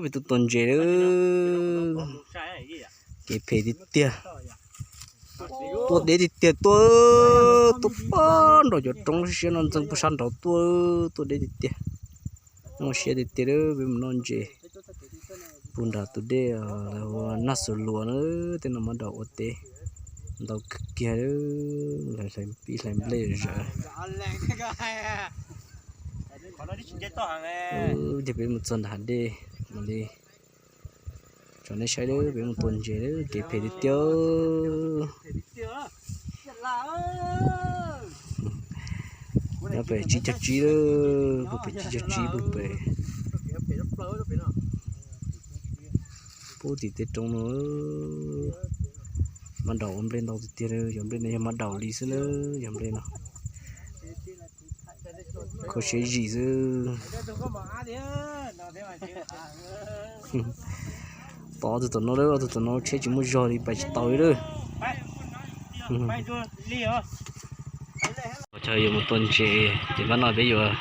Peb tuaj tua ntses lawm, kev phem tiag tiag. Tua deb tiag tiag, tua, tua pag nram cov roob siab no ntxeev puag sab nraud tuaj, tua deb tiag tiag. Nyuaj siab tiag tiag, peb mus noj ntses puag nram tus dej Naj Xus Luas na, tej no mas daum ua teb ntau kawg kiag, hlais nplej zawm. Ces peb mus txog nram hav dej mam li tso nej saib, peb mus tua ntses, kev phem tiag tiag. Nyob pem tsib caug tsib, puag pem tsib caug tsib puag pem. Puag tim tej roob no, mab daum ua nplej ntau tiag tiag, yog nplej no yog mab daum li xwb na, yog nplej no. Kho siab zim xwb. Tos ob tug tom no, ob tug tom no tsheb tsis muaj zog li pais tsis tau li lawm. Ua tsaug yuav mus tua ntses ces npaj no peb yuav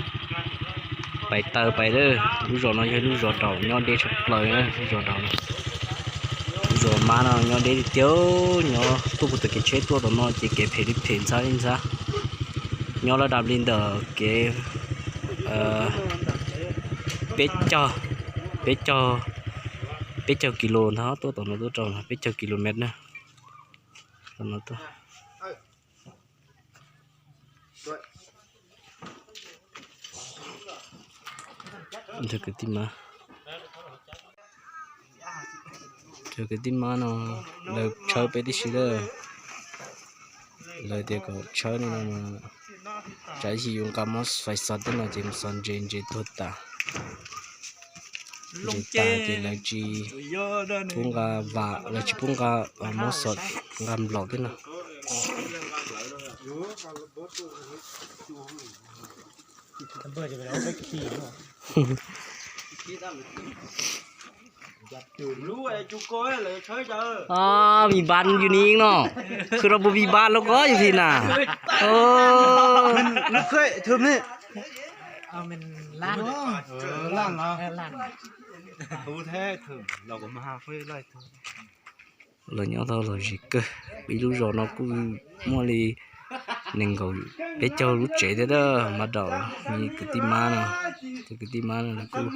pais taw pais lawm. Lub zos no yog lub zos daum nyob deb tshaj plaws, lub zos daum no. Lub zos mab no nyob deb tiag tiag, nyob tuaj puag tom kev tsheb tuaj tom no ces kev phem li phem ntxhab li ntxhab. Nyob lawm dab li ntawm kev peb caug, peb caug, peb caug kis lus ntag, tuaj tom no tuaj rau peb caug kis lus mev na. Tom no tuaj. Nrog kwv tij mab, nrog kwv tij mab no, lawv tshawb peb tib si lawm. Lawv tias kom tshawb no, tsam ib chim yuav nqa mob fais xov tej no ces mus xov ntses, ntses tuag tas. Ntses tas ces lawv tsis pub nqa vam, lawv tsis pub nqa mob xov, nqa nplaum tej no. Mis npas yus ni no, khwv rau puas mis npas los ko yus li na. Los nyob tau lom zem kawg, ib lub zos no kuj muaj li nees nkaum peb caug lub tsev thiab, mab daum, kwv tij mab no, kwv tij mab no kuj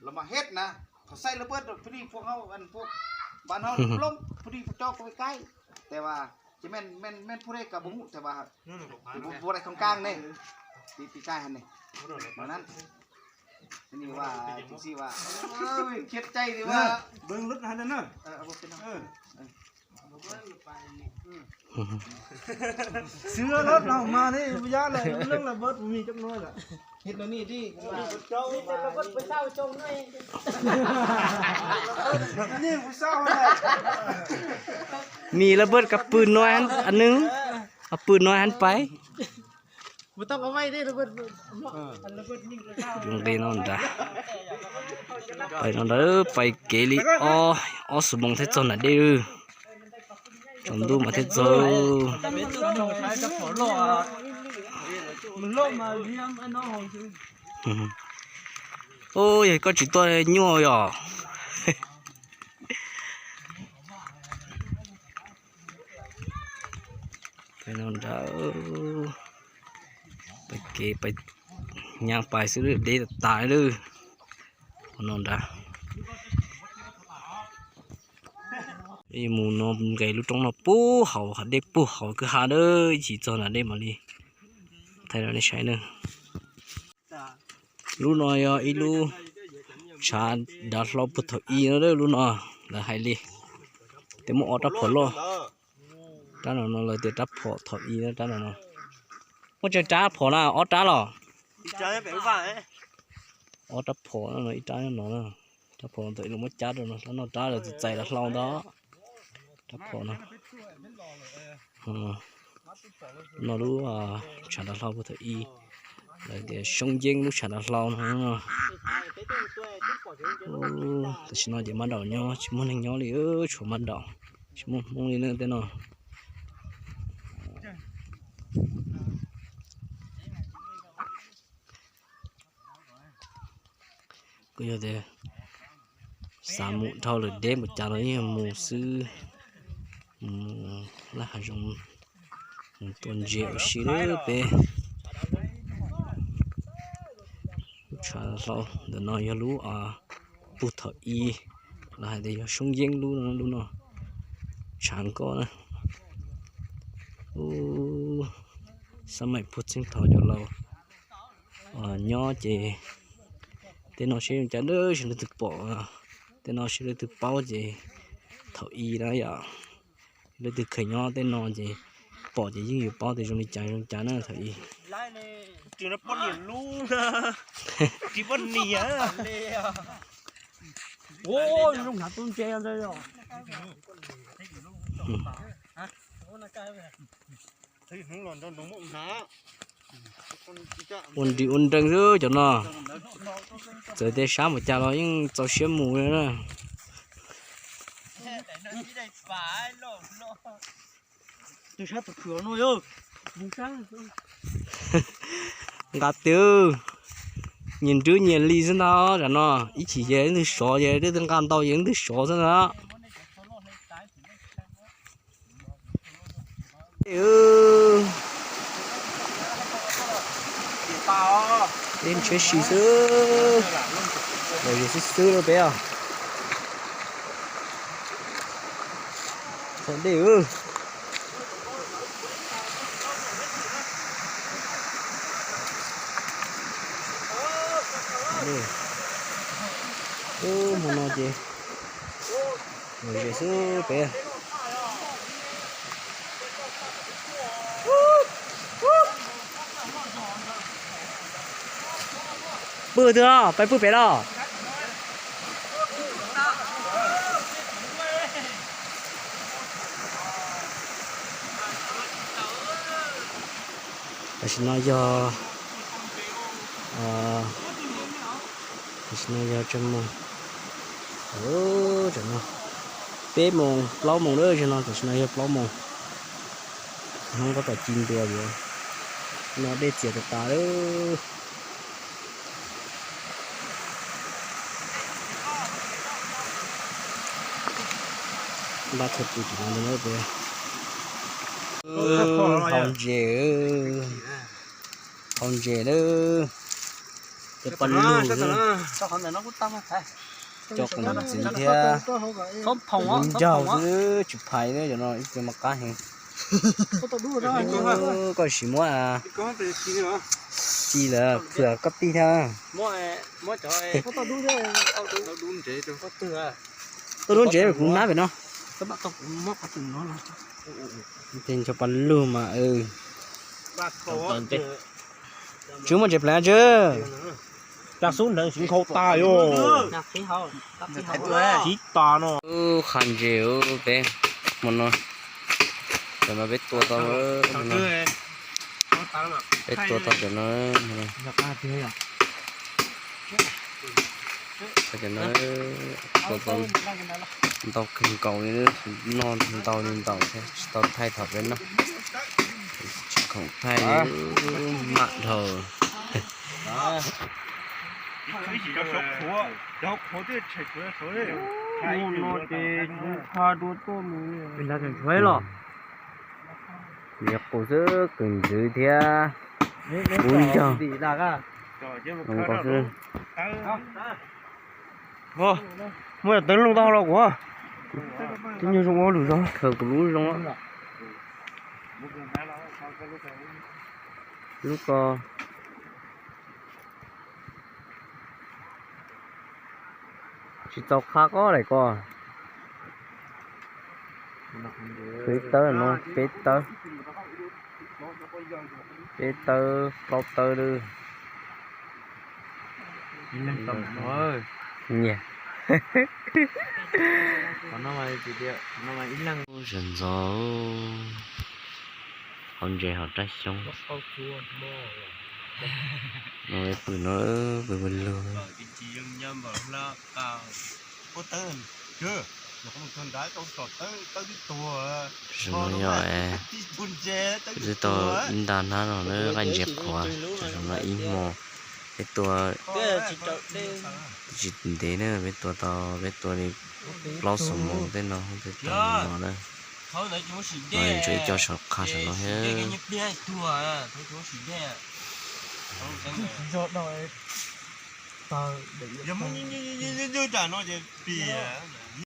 Lawv mas hes na, thaum xaib lawv pab pw di phuam hau, pw di phuam coj pw kaib, tes vas ces men phu de ka phu tes vas, phu dais thoo kaaj ne, pw kaib ne, mas na, khiav cai li mas. Xwb lub no mas ne, yab lawm lub leej lawm bawd mis cov no lawm. Mis lawv bawd ka pw no, nws pw no hab pais. Nqe no nrad, pais no nrad, pais kev li ob xuab moos thiaj txog nram dej. Tsaus ntuj mas thiaj txog. Yog koj tsis tuaj nyuaj yom. Pais no nrad, pais kev, pais nyaav pais xwb, deb tas tas lawm. Qhov no nrad, mus no nqes lub roob no puag hauv hav dej puag hauv kwj ha lawm, ib chim txog nram dej mam li thaij rau nej saib na. Lub no yog ib lub tshav dav hlau puag thaum i no, lub no lawv hais li tias muaj ob rab phom loj. Rab no no lawv tias rab phom thaum i no, rab no no. Muaj tsawg rab phom na, ob rab los? Ob rab phom no, ib rab no, rab phom thaum i lawv muab cab rau no, rab no rab lawv txais dav hlau ntag. Rab phom no. No lub tshav dav hlau puag thaum ub, lawv tias Soob Yeeb lub tshav dav hlau no. Tam sim no ces maj daum nyob tsis muaj neeg nyob li, tshuav maj daum, tsis muaj Hmoob li na tej no. Kuj yog tias xav mus dhau lawm deb npaum cas los yeej mus xwb, mus laj hav zoov, mus tua ntses ua si lawm peb. Lub tshav hlau ntawm no yog lub puag thaum ub, lawv hais tias yog Soob Yeeb lub no, lub no tshav nkoj na. Ub, xab maim puag txheej thaum cov laus nyob ces tej no seb zoo cas, seb leej twg pom, tej no seb leej twg paub ces thaum ub na yom, leej twg kheev nyob tej no ces pom ces yeej yuav paub tias zoo li cas zoo cas na thaum ub. Ua nrim ua nreeg xwb cov no, txawm tias sab npaum cas los yeej txaus siab mus na. Nqa twb nyias nrwb nyias li xwb ntag, tam no ib chim ces leej twg sov ces leej twg nqa ntau ces leej twg sov xwb ntag. Dej ntshiab si xwb, lom zem xwb xwb rau peb os. Txog dej. Hmo no ces lom zem xwb peb. Pw twg los, peb pw pem los. Tam sim no yog, tam sim no yog tsawg moos? Tam no peb moos plaub moos lawm, tam sim no yog plaub moos. Hnub tab tom ci ntua yuav no dej txias tas tas lawm. Npaj txhua tus tseem no ntawd na peb. Hau ntses, hau ntses lawm. Cov paj lug, cov qos ntxiv thiab lub ncaug xwb tsis phais li, cov no ib txwm mas qab heev. Koj sim muab ci lawm, phwm koj pij thiab. Tuaj lub ntsev kuv nab pem no. Ces cov paj lug mas, tsis muaj ntsev pleev tsis. Plas xub hneev siv nkhaus tas yom. Siv tas no. Qha ntses peb hmo no, cov no peb tua tau, peb tua tau cov no. Cov no tua tau ntau kawg nkaus li, noj ntau li ntau thiab tsis tau thaij thaum peb noj. Tsis khoom thaij li, mam dhau. Ntsuav los, yog qus xwb kawg ntxwv thiab. Kuv ncaug nkaus xwb. Muaj yam teev loo tau los kuv, tib nyuag zoo ua lwm zog khaws kuv lub zoo. Lub ko tsis txaus qha ko daim ko. Khwv ib tawb no, peb tawb, peb tawb plaub tawb lawm. Nyias. Zam ntxov. Hauv ntses hauv rab xyoob. No pw no, pw pw lug. Tam sim no yog twb tau ib nta hnab no na, nqaij ntses qhuav. Tam sim no ib hmo peb tua tsis ntev na, peb tua tau, peb tua li plaub xuab moos tej no, peb tua no na. No tsuas ib co saum qha saum no thiab.